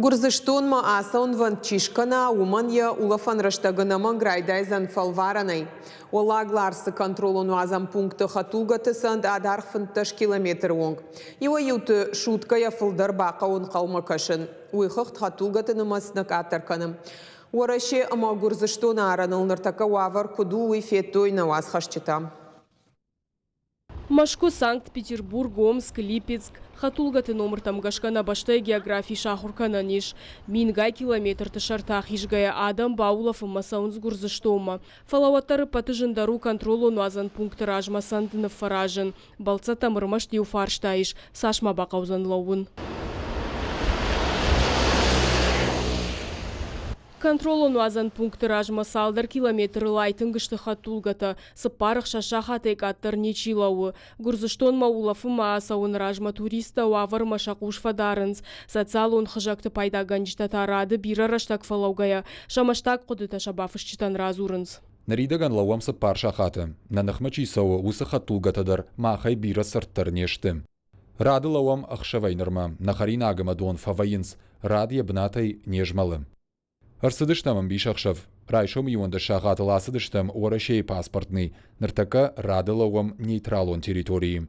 Гуырдзыстонмӕ ацӕуынвӕнд чи скӕна, уымӕн йӕ улӕфӕн рӕстӕг ӕнӕмӕнг райдайдзӕн фӕлварӕнӕй. Уӕллаг Ларсы контролон-уадзӕн пункты хӕдтулгӕты цӕнд адаргъ 15 километры онг. Иуӕй-иуты суткӕйӕ фылдӕр бахъӕуы ӕнхъӕлмӕ кӕсын. Уый хыгъд хӕдтулгӕты нымӕц нӕ къаддӕр кӕны. Уӕрӕсе ӕмӕ Гуырдзыстоны арӕныл ныртӕккӕ уавӕр куыд у, уый федтой нӕ уацхӕсджытӕ. Мӕскуы, Санкт-Петербург, Омск, Липецк. Хӕдтулгӕты номыртӕм гӕсгӕ нӕ бӕстӕйы географи сахуыр кӕнӕн ис. Мингай километрты сӕрты ахизгӕйӕ адӕм баулӕфынмӕ цӕуынц Гуырдзыстонмӕ. Фӕлӕ уӕддӕр ӕппӕты зындӕр у контролон-уадзӕн пункты размӕ цӕнд ныффӕразын. Бӕлццӕттӕм ӕрмӕст иу фарста ис, цас ма бахъӕудзӕн лӕууын. Контролон-уадзӕн пункты размӕ цалдӕр километрыл айтынг сты хӕдтулгӕтӕ, цыппар-ӕхсӕз сахатӕй къаддӕр ничи лӕууы. Гуырдзыстонмӕ улӕфынмӕ ацӕуыны размӕ туристтӕ уавӕрмӕ сӕ хъус фӕдарынц. Социалон хызӕгты пайдагӕнджытӕ та рады бирӕ рӕстӕг фӕлӕугӕйӕ, сӕ мӕстаг хъуыдытӕ сӕ бафысджытӕн радзурынц. Ныридӕгӕн лӕууӕм цыппар сахаты. Нӕ ныхмӕ чи цӕуы, уыцы хӕдтулгӕтӕ дӕр махӕй бирӕ цырддӕр не сты. Рады лӕууӕм ӕхсӕвӕй нырмӕ, нӕ хӕринаг ӕмӕ дон фӕвӕййынц, рад йӕ бынатӕй не змӕлы. Ӕрцыдыстӕм ӕмбисӕхсӕв. Райсом 11 сахатыл ацыдыстӕм Уӕрӕсейы паспортный, ныртӕккӕ рады лӕууӕм нейтралон территорийы.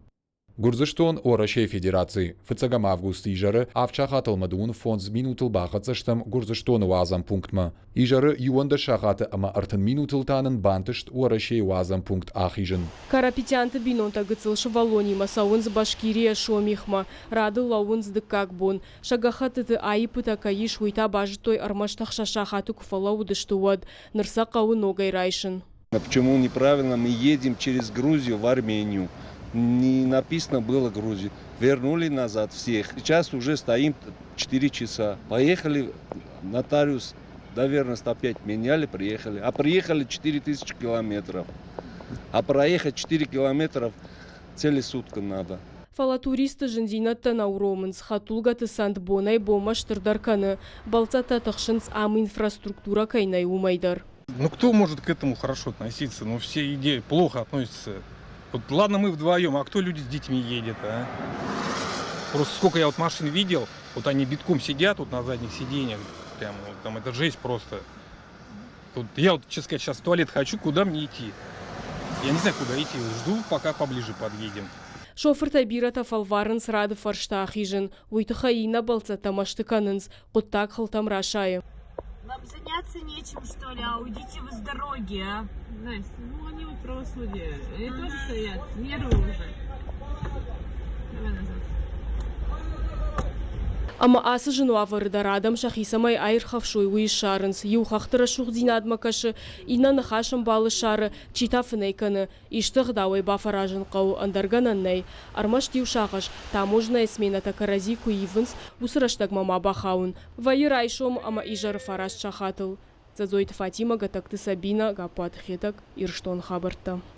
Гуырдзыстон, Уӕрӕсейы Федераци. Фыццӕгӕм августы изӕры авд сахатыл ӕмӕ 25 минутыл бахӕццӕ стӕм Гуырдзыстоны уадзӕн пунктмӕ. Изӕры 11 сахаты ӕмӕ 30 минутыл та нын бантыст Уӕрӕсейы уадзӕн пункт ахизын. Карапетянты бинонтӕ гыццыл сывӕллонимӕ цӕуынц Башкирийӕ Сомихмӕ. Рады лӕууынц дыккаг бон. Сӕ гӕххӕттыты аиппытӕ кӕй ис, уый та базыдтой ӕрмӕст ӕхсӕз сахаты куы фӕлӕууыдысты, уӕд. Ныр сӕ хъӕуы ногӕй райсын. Почему неправильно мы едем через Грузию в Армению? Не написано было Грузию. Вернули назад всех. Сейчас уже стоим 4 часа. Поехали, нотариус доверенность опять меняли, приехали. А приехали 4000 километров. А проехать 4 километров целые сутки надо. Фӕлӕ туристты зындзинӕдтӕ нӕ уромынц, хӕдтулгӕты цӕнд бонӕй-бонмӕ стырдӕр кӕны, бӕлццӕттӕ тыхсынц, ам инфраструктурӕ кӕй нӕй, уымӕй дӕр. Ну кто может к этому хорошо относиться? Ну все идеи плохо относятся. Вот ладно мы вдвоем, а кто люди с детьми едет, а? Просто сколько я вот машин видел, вот они битком сидят вот на задних сиденьях, прям вот там это жесть просто. Вот я вот, честно сказать, сейчас в туалет хочу, куда мне идти? Я не знаю, куда идти, жду, пока поближе подъедем. Шофыртӕй бирӕтӕ фӕлварынц рады фӕрстӕ ахизын, уый тыххӕй иннӕ бӕлццӕттӕ мӕсты кӕнынц, хъуыддаг хылтӕм расайы. Вам заняться нечем, что ли, а уйдите вы с дороги, а? Настя, ну они вот правосудие, они тоже стоят, нервы уже. Давай назад. Ӕмӕ ацы зын уавӕры дӕр адӕм сӕхи цӕмӕй аирхӕфсой, уый ссарынц. Иу хӕхты рӕсугъддзинадмӕ кӕсы, иннӕ ныхасӕмбалы ссары, чи та фынӕй кӕны. Исты ӕгъдауӕй бафӕразын хъӕуы, ӕндӕр гӕнӕн нӕй. Ӕрмӕст иу сагъӕс, таможнӕйы сменӕтӕ кӕрӕдзи куы ивынц, уыцы рӕстӕгмӕ ма бахауын. Вӕййы райсом ӕмӕ изӕры фараст сахатыл. Дзӕдзойты Фатимӕ, Гӕтӕгты Сабинӕ, Гаппуаты Хетӕг, Ирыстоны хабӕрттӕ.